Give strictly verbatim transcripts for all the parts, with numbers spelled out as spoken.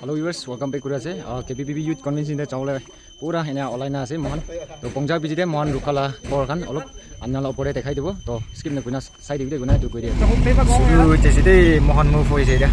Hello viewers, welcome back kuri ase. Ah, K B B B Youth Convention te jabole pura ena olai na ase mohan. To Pongja biji te mohan rukha la ghor khan olop apni khan la opor te dekhai dibo. To skip na kurina sai dibi de, guna etu koi dia. Suru jai ase de, mohan move hoi jai dia.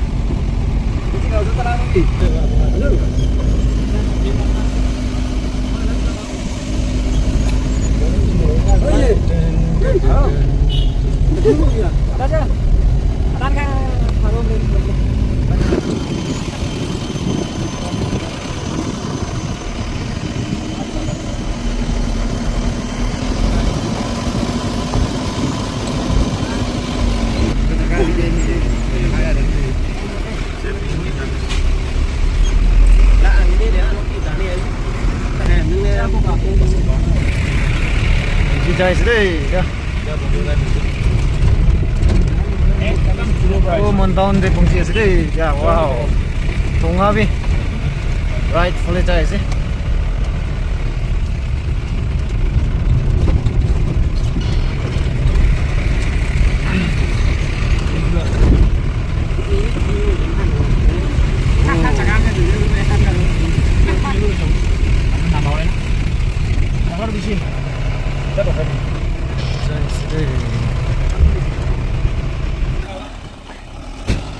Etu jai ase de, ya. Oh, mountain te pongji ase de, ya, wow. Tonga bi right phale jai ase.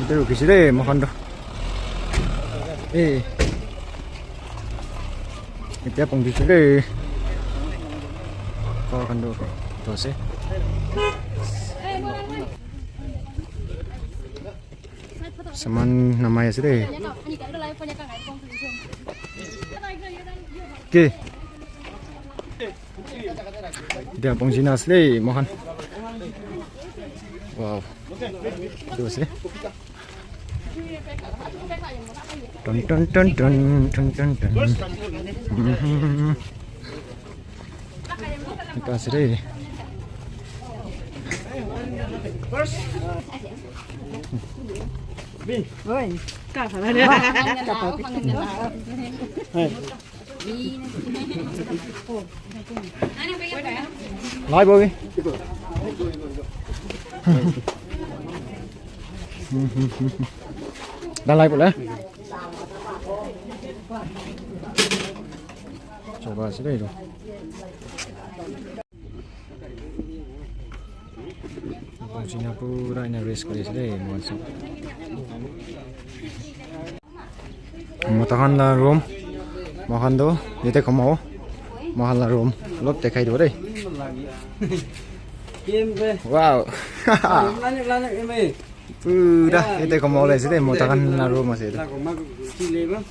Etu rukhi se de, moikhan toh. Eh. Etia pongji se de. Ghor khan toh etu ase. Saman namai ase de. Ke? Etia pongji na ase de, moikhan. Wow. Etu ase. Ton, ton, ton, ton, ton, ton, ton. Mhm. Etu ase de. Oi, ka khala de. Lai bo. Dan lai bo le. Choba ase de etu. Pongji na pura ena rest kuri ase de, moikhan sob. Mota khan la room, moikhan toh yate khumabo. Moikhan la room olop dekhai dibo de. Wow. Pura yate khumabo le ase de, mota khan la room ase etu.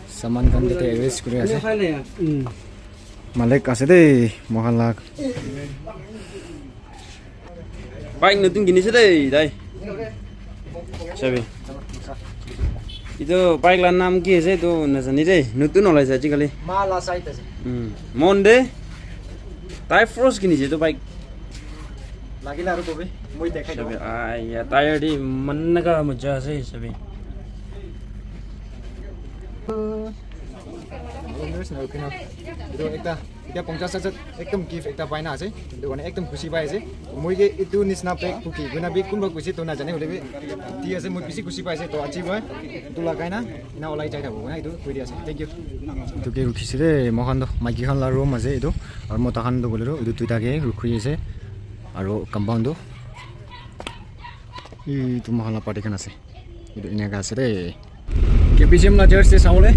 Saman khan yate arrange kuri ase. Malik ase de, moikhan la. Bike notun kinise de, tai. Sabi. Etu bike la naam ki ase, etu najani de. Notun olaise ajikali. Ma la side ase. Hmm. Mon de. Tai first kinise etu bike. Lagile aru kobi. Moi dekhai dibo. Sabi, ah, ya, tyre de manna ka maja ase, sabi. Etu ekta, etia ponchas hajar ekdom gift ekta pai na ase. Etu karne ekdom khushi pai ase. Moi ke etu nisna bag bukhi koi na bi kunba kusi to na jane hoile bi di ase. Moi bishi khushi pai ase. To aji moi etu lagai na ena olai jai thabo na etu koi di ase. Thank you. Etu ke rukhi se de, moikhan toh maiki khan la room ase etu. Aru mota khan toh hoile toh etu duita ke rukhi ase. Aru compound toh etu moikhan la party khan ase. Etu eneka ase de. K B C M la church te sabole.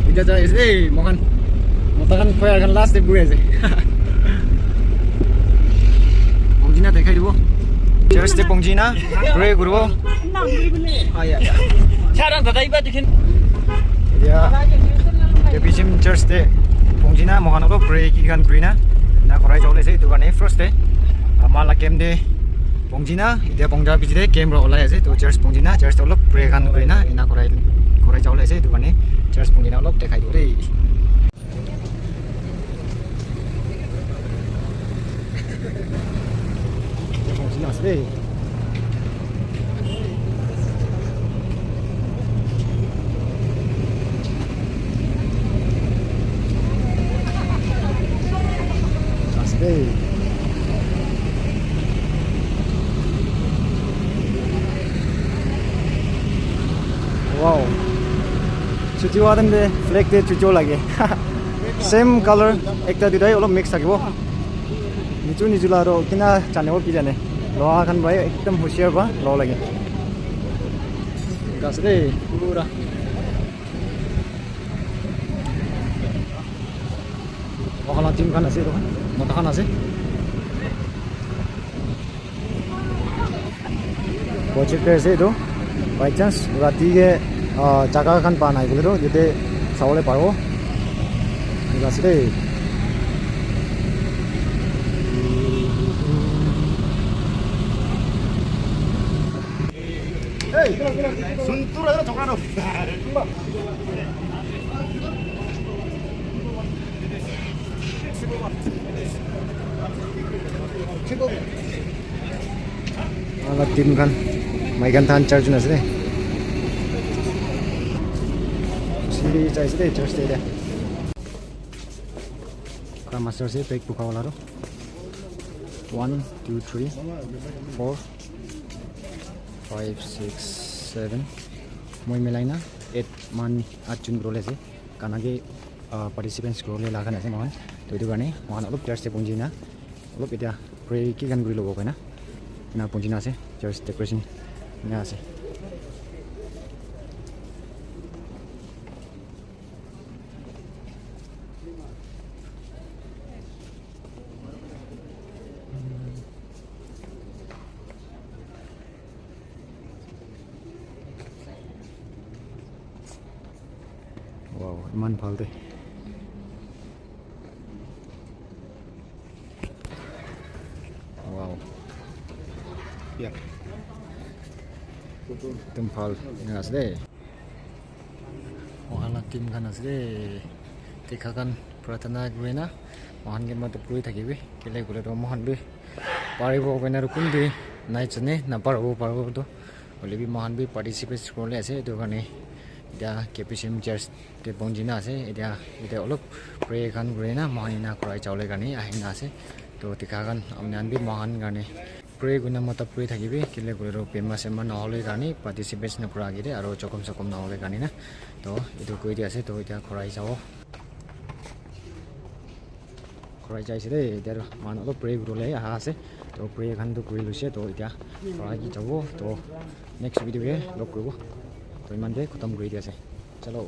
Etia jai ase de, moikhan. Mota khan, choir khan last te buhi ase. Pongji na dekhai dibo. Church te pongji na pray kuribo. Ah, ya, ya. Ya, K B C M church te pongji na moikhan olop pray ki khan kuri na. Na korai jabole ase, etu karne first te. Ama la camp te pongji na, etia pongja bichi te camp ra olai ase, to church pongji na, church te olop pray khan kuri na, ena korai, korai jabole ase, etu karne church pongji na olop dekhai dibo de. Etia pongji na ase de. Ase de. Wow. Chuchu adan de flag de chuchu lage. Same color ekta duita olop mix thakibo. Nichu nichu la aro kina jane ki jane. Loha khan bhai ekdam hoshiar ba lo lage. Gas de pura. Ohala team khan ase etu khan, mota khan ase. Project ase etu. By chance rati ke, ah, jaga khan pa nai koile toh yate sabole paribo. Etu ase de. Ala team khan, maikan tan charjun ase de. Siri chai ase de, church de. Kura master ase, pek bukha wala ro. One, two, three, four, five, six, seven. Moi milai na eight man, atjun kuribole ase. Kana ke, ah, participants kuribole laga na ase mohan. To etu karne mohan olop church te punji na, olop etia pray ki khan kuri lobo koina. Na punji na ase, church decoration na ase. Wow, iman bhal de. Wow. Yeah. Ekdum bhal eneka ase de. Moikhan la team khan ase de, dikha khan pratana kurina moikhan ke matlab kuri thakibi, kile koile toh moikhan bi paribo koina toh kun bi nai jane, naparibo paribo toh hoile bi moikhan bi participate kuribole ase. Etu karne etia K B C M church te punji na ase. Etia, etia olop pray khan kurina moikhan ena kurai jabole karne ahina ase. Toh dikha khan apni khan bi moikhan karne pray kurina matlab kuri thakibi, kile koile toh bemar semar nahole karne, participants nakura agey te, aro jokhom sokhom nahole karne na. Toh etu koi di ase, toh etia ghorai jabo. Ghorai jai ase de, etia toh moikhan olop pray kuribole aha ase. Toh pray khan toh kuri loise, toh etia ghorai jabo, toh next video ke log kuribo. Toh iman te khatam kuri di ase. Chalo.